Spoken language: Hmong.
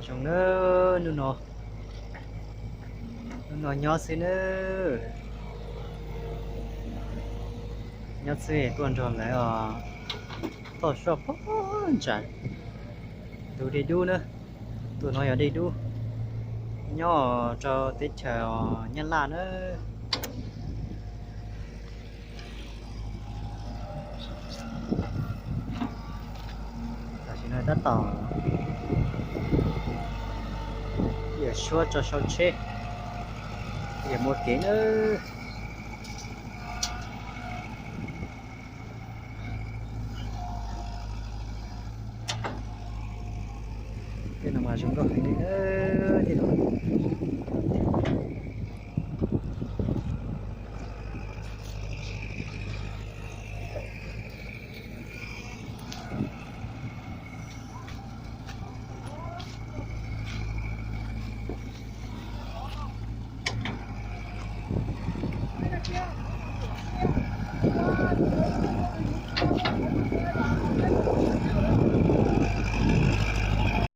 Zoo na, hnub no, hnub no nyob xwb na, nyob xwb tuaj nrog lawv os, toj soj pob ntsam, tus dej dub na, tus no yog dej dub, nyob rau teb chaws Nyab Laj na. Tam sim no tab tom yawm suab tso sau tsheb, yawm muaj kev nawb. Tej no mas zoo nkauj heev li nawb, tej no.